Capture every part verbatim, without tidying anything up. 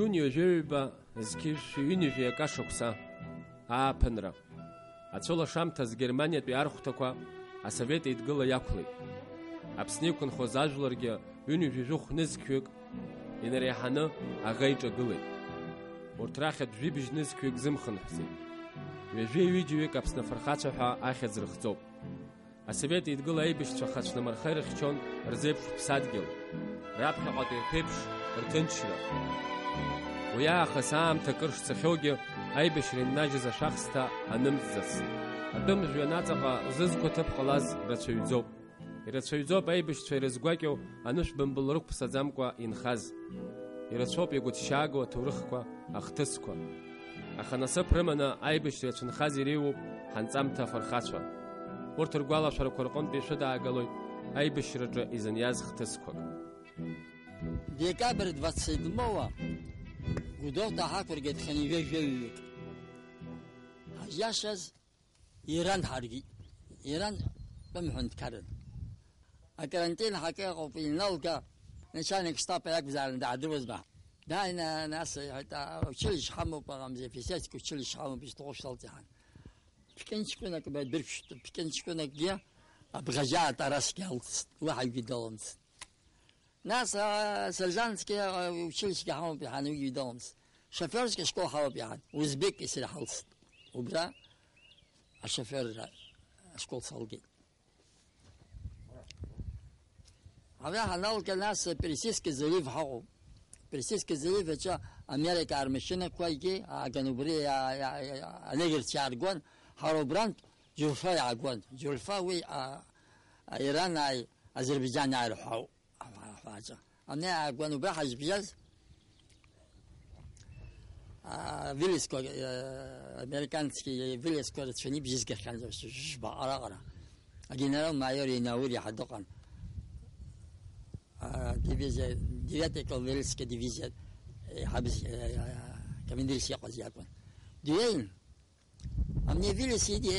Иуни ҩажәи ҩба, зқьи жәшәи ҩынҩажәи акы ашықәса, ааԥынра. Ацәылашамҭаз Германиатәи архәҭақәа Асовет Еидгыла иақәлеит. Аԥсны иқәынхоз ажәларгьы ҩынҩажәи жәохә нызқьҩык инареиҳаны аӷа иҿагылеит. Урҭ рахьтә жәибжь нызқьҩык зымхынҳәӡеит. Ҩажәи ҩыџьаҩык Аԥсны афырхацәа ҳәа ахьӡ рыхҵоуп. Асовет Еидгыла аибашьцәа хацәнмырха ирыхьчон рзеиԥш ԥсадгьыл, раԥхьаҟатәи рԥеиԥш рҭынчра. Уи аахыс аамҭа акыр шцахьоугьы, аибашьра иннажьыз ашәахсҭа анымҵӡацт. Атәым жәҩан аҵаҟа зызқәа ҭыԥ ҟалаз рацәаҩӡоуп. Ирацәаҩӡоуп аибашьцәа ирызгәакьоу анышә бымбыл рықәԥсаӡамкәа инхаз. Ирацәоуп игәыҭшьааго аҭоурыхқәа, ахҭысқәа. Аха насыԥ рыманы аибашьра иацәынхаз иреиуоуп ҳанҵамҭа афырхацәа. Урҭ ргәалашәарақәа рҟынтә ишәыдаагалоит аибашьраҿы изыниаз хҭысқәак. Декабрь двадцать седьмого Гәдоуҭа ҳақәыргеит хынҩажәаҩык. Ҳазиашаз Иран ҳаргеит. Иран тәым ҳәынҭқарран. Акарантин ҳакы ыҟоуп, иналга, начальник штаба иакәзаарын, даадыруазма. Дааины нас иҳәеит, а, училище ҳамоуп, аҟамзи, офицерский училище ҳамоуп, ишҭаху шәалҵ, иҳәан. Ԥкьынҷкәынак, ба-, дырԥшт, ԥкьынҷкәынакгьы абӷаџьаа Тарасгьы алҵт, уаҳа акгьы далымҵт. Нас, а, сержантский, а, училищегьы ҳамоуп, иҳәан, уигьы далымҵт. Шоферский школ ҳамоуп, иҳәан, узбекки сареи ҳалҵт. Убра ашоферра ашкол салгеит. Абра ҳаналга, нас Персидский залив ҳаҟоуп. Персидский залив аҿы Америкаа рмашьынақәагьы ааган убри иа-, иа-, иа-, анегрцәа иааргон, ҳара убрантә Џьулфа иаагон. Џьулфа уи, а, а, Иранааи Азербаиџьанааи рҳәоуп. Ҳа-, ҳа-, ҳаҿа. Ани аагәан убра ҳазбжьаз, а, вилисқәа, а, американски вилисқәа рацәаны ибжьызгахьан, жәба араҟара. Агенерал-майор Инаури ҳа дыҟан. А, дивизиа, девятая кавалерийская дивизиа, э, ҳабз-, э, командирс иҟаз иакәын. Дҩеин, Амни Вилис иди-,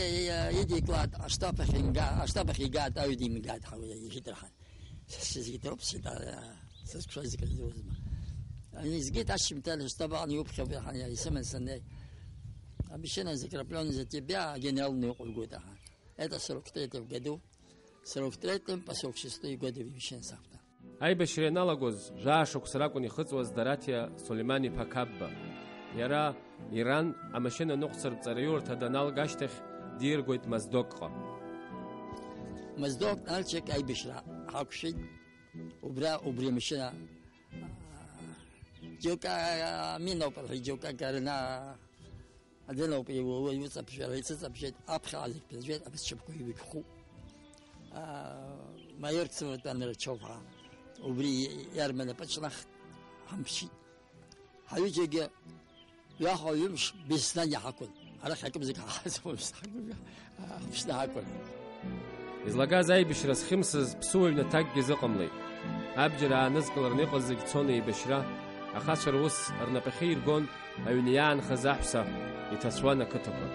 идикуа аштаб ахь инга-, аштаб ахь игааит, аҩ димгааит, ҳәа уи иҳәеит раҳан. Сызгеит роуп, сида, сызқәшәаз зегьы здыруазма. Ани изгеит ашьжьымҭан аштаб аҟны иуԥхьап, раҳан, исыман саннеи. Обещание закреплённое за тебя, генерал не уҟәылгоит, аҳа. Это сорок третьем году, сорок третьем по сорок шестой годы обещание сахта. Аибашьра ианалагоз, жәаа шықәса ракәын ихыҵуаз Дараҭиа Сулеиман-иԥа Қапба. Иара, Иран, амашьына ныҟәцартә ҵараиурҭа даналга ашьҭахь, диргоит Моздокҟа. Моздок Нальчик аибашьра ҳақәшәеит. Убра, убри амашьына, џьоук, а, аминоуп рҳәеит, џьоук агарна. Адәыноуп иу-, иу-, иуҵаԥжәара, ицыҵаԥжәеит, аԥхьаҟа зегь ԥыҵәеит, абызшьапқәа ҩбатәхуп. Аа, маиорк сыватәан Рачов ҳәа. Убри иарман апаҿнахт, ҳамԥшит. Ҳаҩыџьагьы ҩаха ҩымш беснагь иҳақәын. Арахь акымзак ҳаҳаӡомызт, ҳаԥшны ҳақәын. Излагаз аибашьра зхьымсыз ԥсуаҩ наҭакгьы зыҟамлеит. Абџьар аанызкылараны иҟаз зегь цон еибашьра, ахацәа рус рнапахьы иргон аҩны иаанхаз аҳәса, иҭацәуан ақыҭақәа.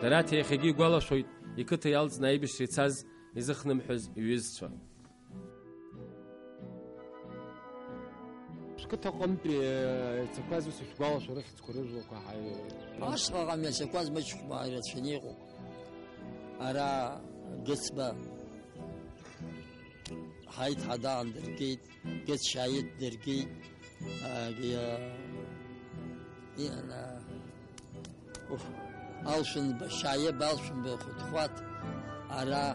Дараҭиа иахьагьы игәалашәоит, иқыҭа иалҵны аибашьра ицаз изыхнымҳәыз иҩызцәа. Шәқыҭаҟынтәи, э, ицақәаз ус ишәгәалашәо рыхьӡқәа рыжәлақәа ҳаи-, Ашҟа ҟамҩа ицақәаз мыцхәмаа ирацәаны иҟоуп. Ара Гыцба Ҳаит, ҳадаан дыргеит, Гыцшьааит дыргеит, а, иа-, иана, уф, Алшәынба Шьааиб, Алшәынба Хәыҭхәаҭ, ара,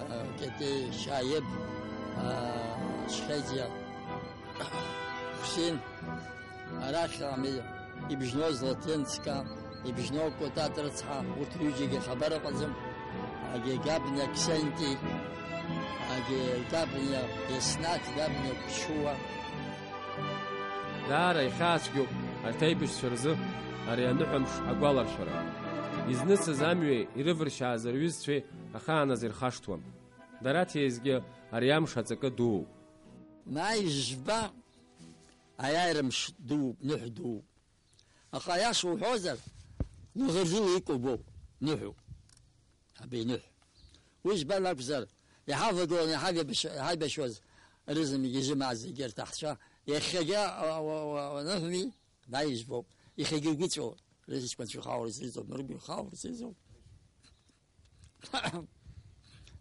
а, Кьатеи Шьааиб, а, Шьхеиӡиа Хәсин. Арахь ами ибжьноу Златенцка, ибжьноу Кәатат рыцҳа, урҭ рҩыџьагьы хабар ыҟаӡам. Агьи Габниа Ксенти, агьи Габниа Еснаҭ, Габниа Кәчуа. Даара ихьаацәгьоуп арҭ аибашьцәа рзы ари аныҳәамш агәаларшәара. Изнысыз амҩеи ирывыршьааз рҩызцәеи ахааназ ирхашҭуам. Дараҭиа изгьы ари амш аҵакы дууп. Маи жәба Аиааира мш дууп, ныҳә дууп. Аха аиаша уҳәозар, лаӷырӡыла икәабоуп ныҳәоуп. Абиныҳә. Уи избан акәзар, иҳавагыланы иҳавибаш-, иҳаибашьуаз рызынтәык изымааз зегьы рҭаҳцәа Иахьагьы ау-, ау-, ау-, аныҳәми, дааижьбоуп. Иахьагьы гәыҵәо, рыҷкәынцәа хаурц иҵоуп, нырбаҩ хаурц иҵоуп.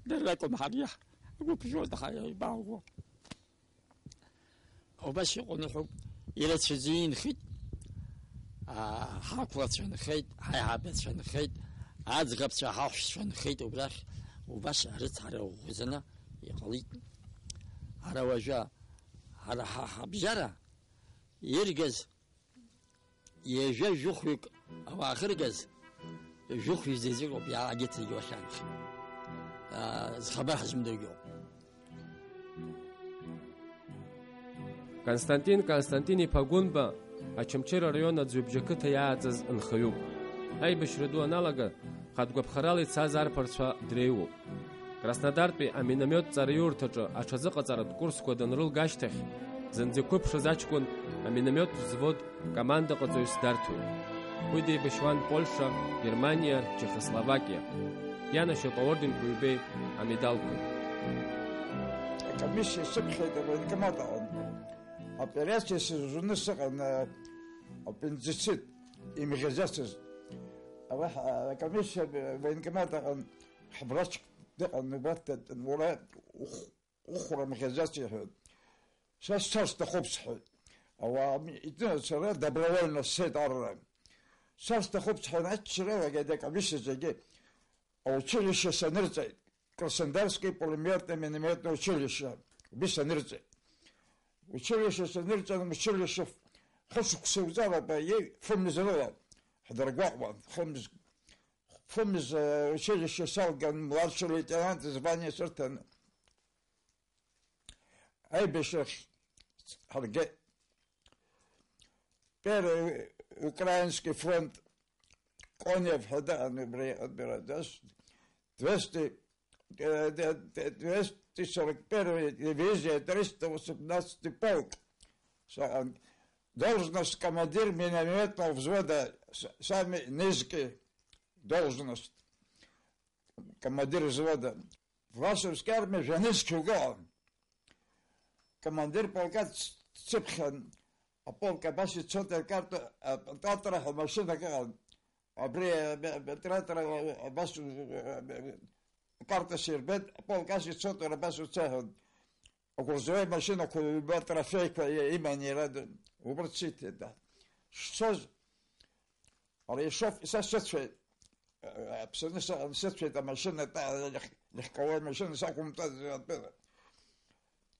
Дара ракәым ҳара иаҳ-, гәыԥжәоит ҳара иаибаауго. Убас иҟоу ныҳәоуп, ирацәаӡаны инхеит, аа, ҳақәлацәа нхеит, ҳаиҳабацәа нхеит, аӡӷабцәа, ҳаҳәшьцәа нхеит убрахь, убас арыцҳара ӷәӷәаӡаны иҟалеит. Ҳара уажәы, ҳара ҳа-, ҳабжьара иргаз, ҩажәа жәохәҩык ауаа ахьыргаз, жәохәҩык зегьы ыҟоуп, иаагеит зегьы уахьаанхеит. Аа, зхабар ҳазымдыргьо. Константин Константин-иԥа Гәынба Очамчыра араион Аӡҩыбжьа қыҭа иааӡаз нхаҩуп. Аибашьра ду аналага, хатә гәаԥхарала ицаз арԥарцәа дреиуоуп. Краснодартәи аминомиот ҵараиурҭаҿы аҽазыҟаҵаратә курсқәа данрылга ашьҭахь, зынӡа иқәыԥшыз аҷкәын аминомиот взвод командаҟаҵаҩыс дарҭоит. Уи деибашьуан Польша, Германиа, Чехословакиа. Ианашьоуп аорденқәа ҩбеи амедалқәеи. Акомиссиа сыԥхьеит авоенкомат аҟынтә. Операциа сызуны сыҟан, э, аппендицит имӷьаӡацыз. Ара ҳ-, акомиссиа военкомат аҟынтә ҳврачк дыҟан, убарҭ, уара ух-, ухәра мӷьаӡац иҳәон. Са сцар сҭахуп сҳәеит. Ауаа ми-, итны сара добровольно сцеит арра. Сцар сҭахуп сҳәан, аччара алагеит акомиссиа зегьы. Аучилище санырҵеит, Краснодарский пулемётно-миномётное училище, убри санырҵеит. Училище санырҵан, училище хышықәса уҵаратәа, иеи, фымз рыла ҳдыргәаҟуан, фымз, фымз, э, училище салган, младший лейтенант звание сырҭан. Аибашьрахь ҳаргеит. Первый Украинский фронт, Конев ҳәа дыҟан убри, убри, двести, э, д-, д-, двести сорок первая дивизия, триста восемнадцатый полк. Са-, должность командир минометного взвода, с-, самый низкий должность. Командир взвода. Власовски армиа жәанызқьҩык ыҟан. Командир полка дцыԥхьан, аполк абас ицоит, акарта, а, Татра ҳәа машьынак ыҟан. Абри, а, б-, б-, Татра, а, абас, а, б-, б-, акарта сирбеит, аполк ас ицоит, уара абас уца ҳәа. Агәырзуа имашьынақәа ҩба атрофеиқәа и-, иман иара д-, убырҭ сиҭеит, да. Шцоз, ари ишоф-, са сыцәеит, э, Аԥсны сыҟан, сыцәеит амашьына, та-, лех-, легковой машьына сақәымтәаӡеит атәыла.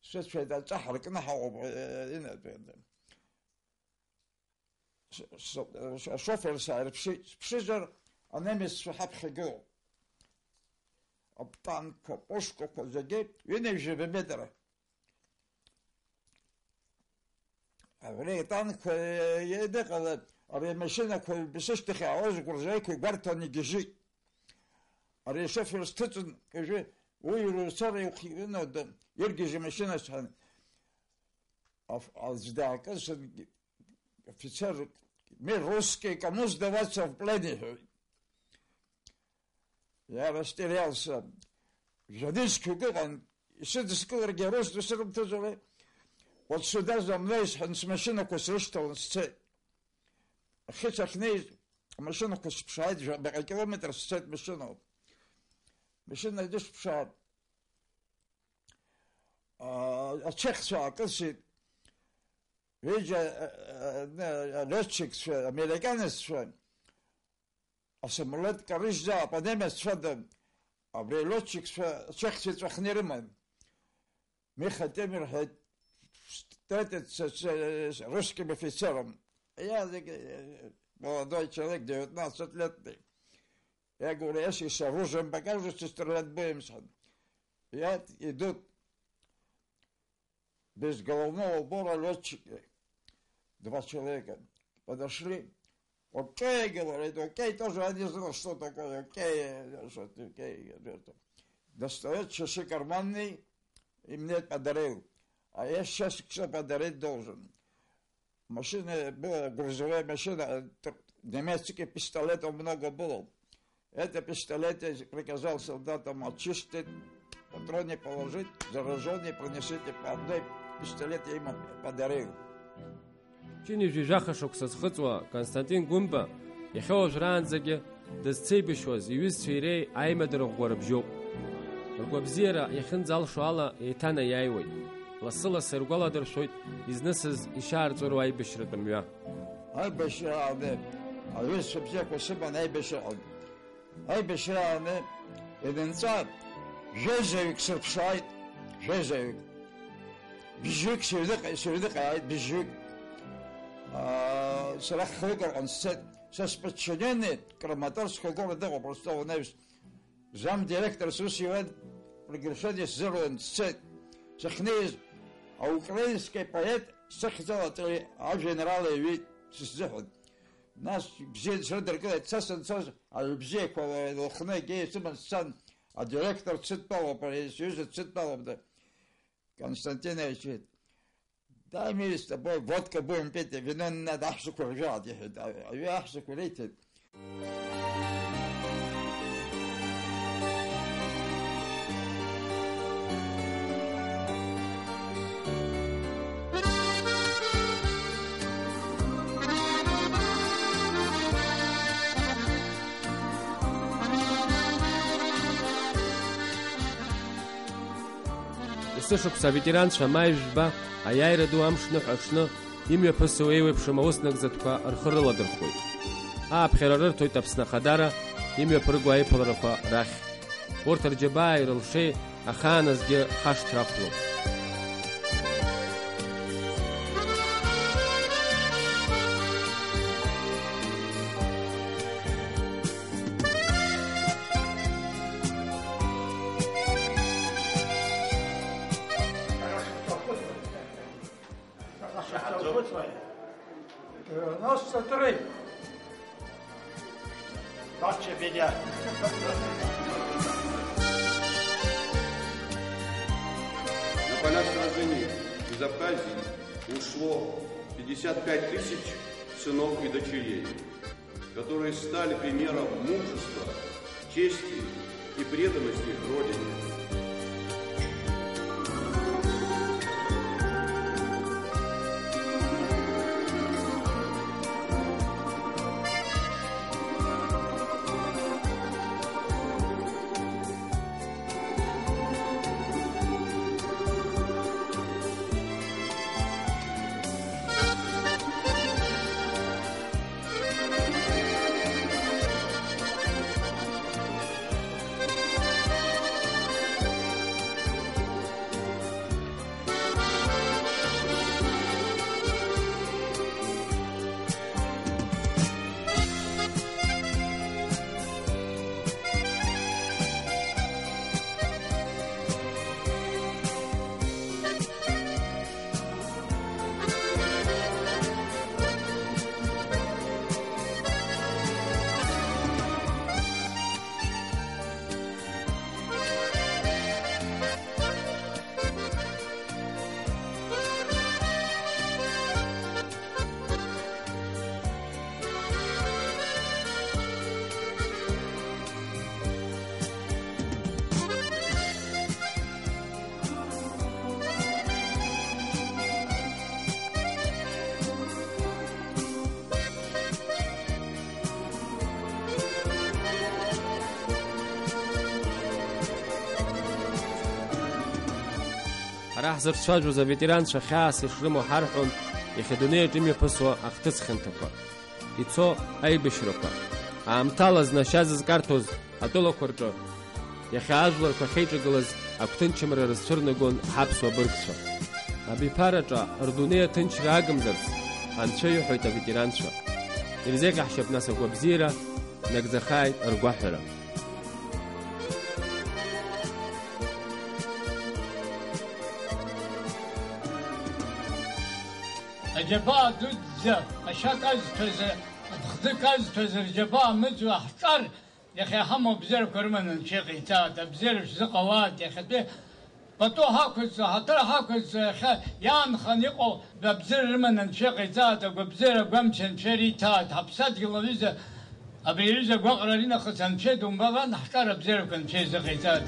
Сыцәеит, аҵәа ҳаркны ҳаҟоуп, э, инатәи. С-, с-, ашофер сааирԥшит, сԥшызар, анемеццәа ҳаԥхьа игылоуп. Атанкқәа, апушкақәа зегьы ҩынҩажәаба метра. Абри атанкқәа, э, еидыҟала, абри амашьынақәа сышьҭахь иаауаз агәырзаҩқәа игәарҭаны игьежьит. Ари ашофер сҭыҵын, уажәы уи рыцара ихианы иргьежь амашьына сҳәан. Аф-, аӡә даакылсын, офицер, мы, русские, кому сдаваться в плен, иҳәоит. Я растерялся. Жәанызқьҩык ыҟан, исыдыскыларгьы арус дысрымҭозар. Вот сюда за мной, сҳәан, смашьынақәа срышьҭалан сцеит. Ахьыцахьнеиз амашьынақәа сыԥшааит, жәа-, баҟа километр сцеит машьынала. Машьына дысԥшааит. А, ачехцәа аакылсит. Ҩыџьа, э, э, летчикцәа, американеццәа, асамолиот карыжьзаап, анемеццәа да, абри алетчикцәа ачехцәа иҵәахны ирыман. Миха Темир ҳәа встретиться с, с русским офицером. Я, э, молодой человек, девятнадцать лет. Я говорю, если с оружием покажете, стрелять будем, сам. Я, идут без головного убора летчики, два человека подошли. Окей, говорит, окей, тоже я не знал, что такое окей, что такое окей. Достает часы карманные и мне подарил. А я сейчас что подарить должен? Машина была, грузовая машина, э, тр-, немецкий пистолетов много было. Это пистолет я приказал солдатам очистить, патроны положить, заражённый пронесите по одной Пистолет имам подарил. Ԥшьынҩажәи жәаха шықәса зхыҵуа Константин Гәымба иахьа уажәраанӡагьы дызцеибашьуаз иҩызцәеи иареи аимадара ӷәӷәа рыбжьоуп. Ргәабзиара иахьынӡалшо ала еиҭанаиааиуеит. Лассы-лассы иргәаладыршәоит изнысыз ишьаарҵәыруа аибашьратә мҩа. Аибашьрааны аҩызцәа бзиақәа сыман аибашьраҟны. Аибашьрааны инынҵәа жәеизаҩык сырԥшааит, жәеизаҩык. Бжьҩык сыҩныҟа-, сыҩныҟа иааит, бжьҩык. Аа, сара хҩык рҟны сцеит. Са сподчиненный Краматорского города дыҟоуп, Ростов анаҩс. Замдиректорс ус иуан, приглашение сзыруан, сцеит. Сахьнеиз, аукраинский поет сыхьӡала аҵаҩы ажәеинраала иҩит сысзыҳәан. Нас бзиа срыдыркылеит, са санцоз, аҩы бзиақәа лыхны егьа исыман сцан, адиректор дсыдтәалоуп, ари сҩыза дсыдтәалоуп, да. Константинович, дай мне с тобой водка будем пить, вино не надо, аҳәсақәа ржәаат, иҳәеит. Аҩы аҳәсақәа реиҭеит. Есышықәса аветеранцәа маи жәба, аиааира ду амш ныҳәа аҽны, имҩаԥысуа еиуеиԥшым ауснагӡатәқәа рхы рыладырхәуеит. Ааԥхьара рырҭоит Аԥсны Ахадара имҩаԥырго аиԥыларақәа рахь. Урҭ рџьабааи рылшеи ахааназгьы хашҭра ақәлом. Девяносто три. Ночи меня. На поля сражений из Абхазии ушло пятьдесят пять тысяч сынов и дочерей, которые стали примером мужества, чести и преданности Родине. Ара ҳзырцәажәоз аветеранцәа хьаас ишрымоу ҳарҳәон, иахьа адунеи аҿы имҩаԥысуа ахҭыс хьанҭақәа, ицо аибашьрақәа, аамҭала зны ашьа зызкарҭәоз атәылақәа рҿы, иахьа ажәларқәа ахьеиҿагылаз агәҭынчымра рызцәырнагон ҳаԥсуа быргцәа. Абиԥараҿы рдунеи аҭынчра агымзарц Анцәа иҳәоит аветеранцәа. Ирзеиӷьаҳшьап нас агәабзиара, нагӡахааит ргәаҳәара. Аџьабаа дуӡӡа, ашьа казҭәаз, аԥхӡы казҭәаз рџьабаа мыӡуа ҳҿар, иахьа иҳамоу абзиарақәа рыманы Анцәа иҟаиҵааит, абзиара шәзыҟалааит, иахьатәи пату ҳақәызҵо, ҳаҭыр ҳақәызҵо, иахьа иаанхан иҟоу абзиара рыманы Анцәа иҟаиҵааит, агәабзиара агәамч Анцәа ириҭааит, ҳаԥсадгьыл аҩыза, абри аҩыза агәаҟра аринахыс Анцәа идумбалан, ҳҿар абзиарақәа Анцәа изыҟаиҵааит.